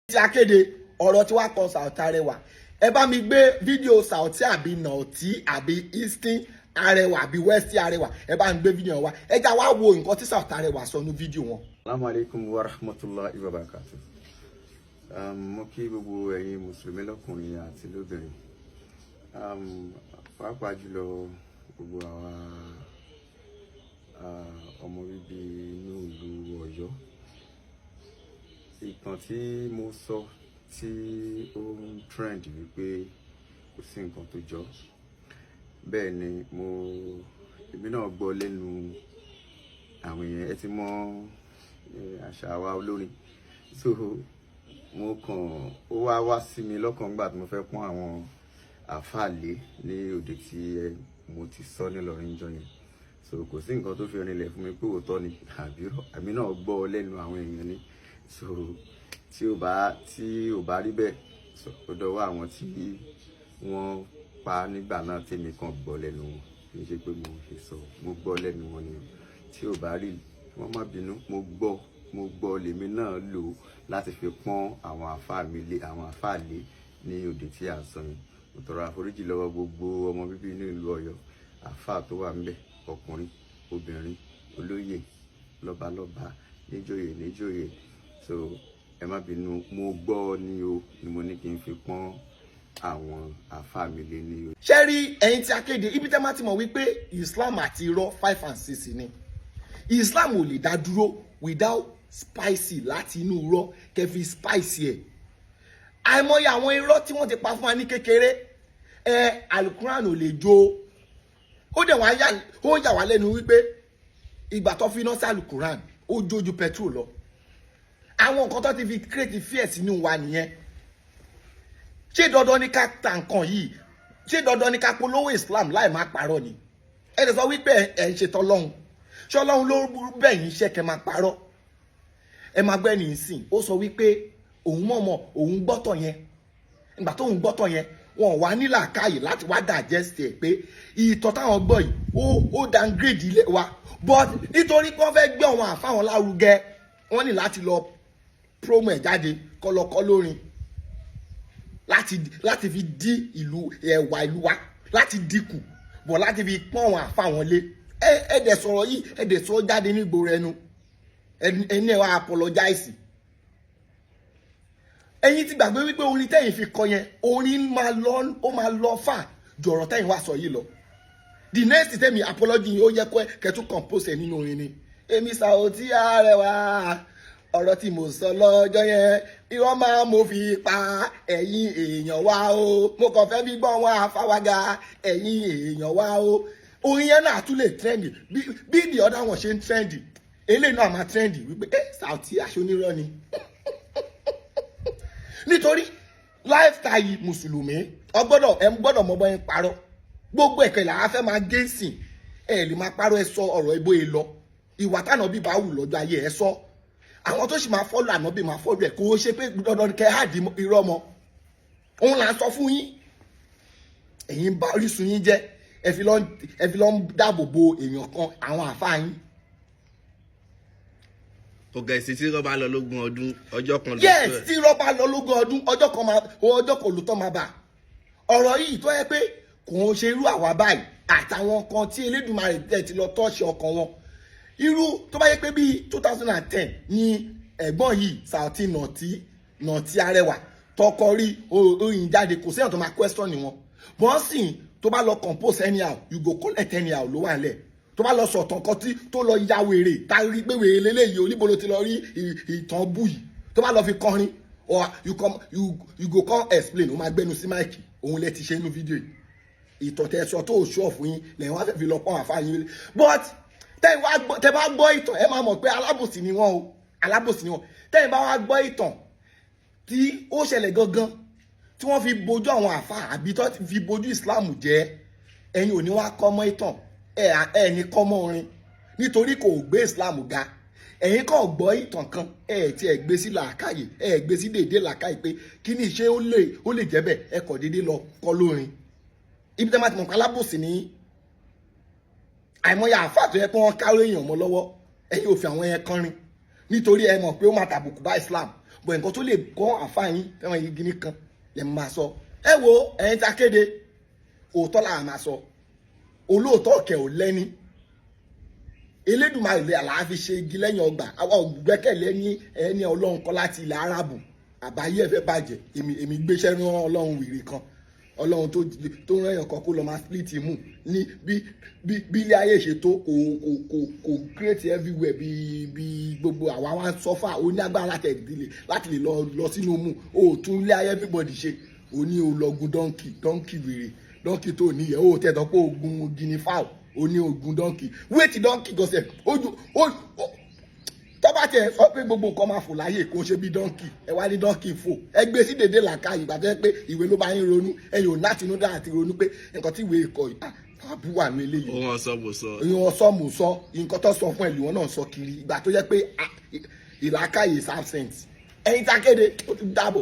Tí a kéde ọ̀rọ̀ tí wàá kan Saoty Arẹwà, ẹ bá mi gbé fídíò Saoty àbí Nàọ̀tí àbí Eastern Arẹwà àbí Western Arẹwà, ẹ bá ń gbé fídíò wa. Ẹ já wá wo nǹkan tí Saoty Arẹwà sọ ní fídíò wọn. Assalamu alaikum wa rahmatullahi wa barakatuh. Mo kí gbogbo ẹ̀yin mùsùlùmí lọ́kùnrin àti lóbìnrin, pàápàá jùlọ gbogbo àwa ọmọ bíbí inú ìlú Ọ̀yọ́. Ìtàn tí mo sọ tí ó ń trend wípé kò sí nǹkan tó jọ bẹ́ẹ̀ ni, mo èmi náà gbọ́ lẹ́nu àwọn èèyàn. Ẹ ti mọ àṣà wa olórin, so mo kàn ó wá wá sí mi lọ́kàn nígbà tí mo fẹ́ pọ́n àwọn àáfàá lé ní òde tí mo ti sọ nílọrin jọ yẹn. So kò sí nǹkan tó fi rinlẹ̀ fún mi pé òótọ́ ni àbírọ̀. Àmì náà gbọ́ lẹ́nu àwọn èèyàn ni. So tí ò bá rí bẹ́ẹ̀, so ó dọwọ́ àwọn tí wọ́n pa nígbà náà. Tèmi kàn gbọ́ lẹ́nu wọn, kì í ṣe pé mo ṣe sọ, mo gbọ́ lẹ́nu wọn ni. Tí ò bá rí, wọ́n má bínú. Mo gbọ́ lèmi náà lò láti fi pọ́n àwọn àáfàá mi lé, àwọn àáfàá lé ní òde tí à ń sọ yẹn. Mo tọrọ àforíjì lọ́wọ́ gbogbo ọmọ bíbí inú ìlú Ọ̀yọ́, àáfàá tó wà ńbẹ̀, ọkùnrin, obìnrin, olóyè, lọ́balọ́ba, níjòyè níjòyè. So ẹ má bínú, mo gbọ́ ni o, ni mo ní kí n fi pọ́n àwọn àáfàá mi lé ní. Ṣé rí ẹ̀yin tí a kéde, ibi tẹ́ máa ti mọ̀ wípé Islam àti irọ́ five and six ni. Islam ò lè dá dúró without spicy láti inú irọ́ kẹfì spicy ẹ̀. Àìmọye àwọn irọ́ tí wọ́n ti pa fún wa ní kékeré. Ẹ alukuran ò lè jó. Ó dẹ̀ wá yà, ó yà wá lẹ́nu wípé ìgbà tó fi iná sí alukuran, ó jó ju petrol lọ. Àwọn nǹkan tó ti fi create fear sínú wa nìyẹn. Ṣé dandan ni ká ta nǹkan yìí? Ṣé dandan ni ká polówó Islam láì má parọ́ ni? Ẹ lè sọ wípé ẹ ń ṣe tọlọ́hun. Ṣé Ọlọ́run ló bẹ̀yìn iṣẹ́ kẹ́ máa parọ́? Ẹ máa gbẹ́ ní ìsìn, ó sọ wípé òun mọ̀mọ́ òun gbọ́tọ̀ yẹn. Ìgbà tóun gbọ́tọ̀ yẹn, wọn wá ní làákàyè láti wá digest ẹ̀ pé ìtọ̀ táwọn gbọ́ yìí, ó downgrade ilé wa, but nítorí pé wọ́n fẹ́ gbé àwọn àfáwọn lárugẹ, wọ́n ní láti lọ promo ẹ̀ jáde, kọ́lọ́kọ́ lórin láti fi dí ìlú ẹwà ìlú wa láti dínkù bọ̀, láti fi pọ́n àwọn àfáwọn lé. Ẹ dẹ̀ sọ̀rọ̀ yìí, ẹ dẹ̀ sọ jáde nígboro ẹnu ẹni. Ẹ wá apologize. Ẹ̀yin ti gbàgbé wípé orin tẹ́yìn fi kọ yẹn, orin máa lọ, ó máa lọ fà jọ̀rọ̀ tẹ́yìn wá sọ yìí lọ. The next tẹ́mi apology yìí, ó yẹ kó kẹ́tù compose ẹ̀ nínú orin ni. Èmi Saoty Arẹwà, ọ̀rọ̀ tí mo sọ lọ́jọ́ yẹn, irọ́ máa mo fi pa ẹ̀yin èèyàn wa o. Mo kàn fẹ́ fi gbọ́ wọn àfáwágà ẹ̀yin èèyàn wa o. Orin yẹn náà tún lè trend bí the other one ṣe ń trend. Eléyìí náà máa trend wípé ẹ Saoty aṣọ onírọ́ ni, nítorí lifestyle mùsùlùmí ọgbọ́dọ̀ ẹ gbọ́dọ̀ mọ bọ́ yẹn parọ́. Gbogbo ẹ̀kẹ́ là á fẹ́ máa gé sìn. Ẹ lè máa parọ́. Ẹ sọ ọ̀rọ̀ ibò yìí lọ, ìwà tànàbí bá wù lọ́jọ́ ayé ẹ sọ. Àwọn tó sì máa follow ànábì máa follow ẹ̀. Kó o ṣe pé dandan kẹ́ hàdí irọ́ mọ́. Òun là ń sọ fún yín. Ẹ̀yin bá orísun yín jẹ́. Ẹ fi lọ ń dáàbò bo èèyàn kan, àwọn àfáà yín. Kò gẹ̀ẹ́sì tí irọ́ bá lọ lógún ọdún, ọjọ́ kan ló Yes, tí irọ́ bá lọ lógún ọdún, ọjọ́ kan máa, ọjọ́ kan lóòótọ́ máa bà. Ọ̀rọ̀ yìí tó yẹ pé kò ń ṣe irú àwa báyìí àtàwọn kan tí Elédùmarè tẹ̀ ti lọ tọ́ṣe ọkàn wọn, irú tó bá yẹ pé bíi 2010 ni ẹ̀gbọ́n yìí, Saoty Nọ̀tí, Nọ̀tí Arẹwà, tọkọ rí oyin jáde, kò séèyàn tó máa question ni wọn. Bọ́n sì tó bá lọ compose anyhow, you go collect anyhow ló wà nílẹ̀. Tó bá lọ sọ̀tàn kan tí tó lọ ya wèrè, tá rí pé wèrè lélẹ́yìí, oníbo ló ti lọ rí ìtàn bú yìí, tó bá lọ fi kọrin, or you come, you go come explain. Ó máa gbẹnu sí mic. Òun lẹ ti ṣe inú fídíò yìí. Ìtàn tẹ sọ tó ṣọ́ fún yín lẹ́yìn wá fẹ́ fi lọ pọ́n àfa yín. But tẹ́ bá gbọ́ ìtàn, ẹ máa mọ̀ pé alábòsí ni wọ́n o, alábòsí ni wọ́n. Tẹ́yìn bá wá gbọ́ ìtàn tí ó ṣẹlẹ̀ gangan tí wọ́n fi bojú àwọn àfa àbí tó fi bojú Islam jẹ́, ẹ̀yin ò ní wá kọ́ mọ́ ìtàn ẹ̀, ẹ̀ ní kọ́ mọ́ orin, nítorí kò gbé Islam ga. Ẹ̀yin kàn gbọ́ ìtàn kan, ẹ̀ tí ẹ̀ gbé sí làákàyè, ẹ̀ gbé sí déédéé làákàyè pé kí ni ṣé ó lè jẹ́ bẹ́ẹ̀. Ẹ kọ̀ déédéé lọ kọ́ lórin. Ibi tẹ́ máa ti mọ̀ pé alábòsí ní àìmọye àáfàá tó yẹ pé wọ́n káró èèyàn mọ́ lọ́wọ́, ẹ̀yin ò fi àwọn yẹn kọrin, nítorí ẹ mọ̀ pé ó máa tàbùkù bá Islam. Bọ̀ nǹkan tó lè kọ́ àfáàyín fẹ́ràn yìí gíní kan lè máa sọ. Ẹ wo, ẹ̀yin tá kéde, òótọ́ làá máa sọ. Olóòótọ́ kẹ̀ ò lẹ́ni. Elédùmarè lè àlàáfi ṣe igi lẹ́yìn ọgbà. Àwa ò gbẹ́kẹ̀lé ní ẹni Ọlọ́run kọ́ láti ilẹ̀ Árábù. Àbáyé ẹ fẹ́ bàjẹ́. Èmi gbéṣẹ́ rán Ọlọ́run wèrè kan, Ọlọ́run tó rán èèyàn kan kó lọ máa split mú ní bí ilé ayé ṣe tó. Kò create everywhere bí gbogbo àwa wa ń suffer. Ó ní agbára láti ẹ̀dílé láti lè lọ sínú mú. Ó tún ilé ayé everybody ṣe. Ó ní o lọ gun donkey, donkey wèrè, donkey tó níyẹ. Ó tẹ̀ tọ́ pé ogun guinea fowl, ó ní ogun donkey. Wait, donkey gọ́sẹ̀ ojú ó tọ́ba tiẹ̀ sọ pé gbogbo nǹkan máa fò láyè, kó ṣe bí donkey. Ẹ wá ní donkey fò. Ẹ gbé sí dédé làákàyè. Ìgbà tó yẹ pé ìwé ló bá yín ronú, ẹ̀yin ò láti inú dá àti ronú pé nǹkan tí ìwé kọ yìí, àbú wà ní eléyìí. Ó wọn sọ bò sọ. Ìwọ̀n sọ mò sọ. Nǹkan tó sọ fún ẹ lìwọ̀n náà sọ kiri. Ìgbà tó yẹ pé ìlàkàyè is absent. Ẹ̀yin tá kéde, ó ti dáàbò.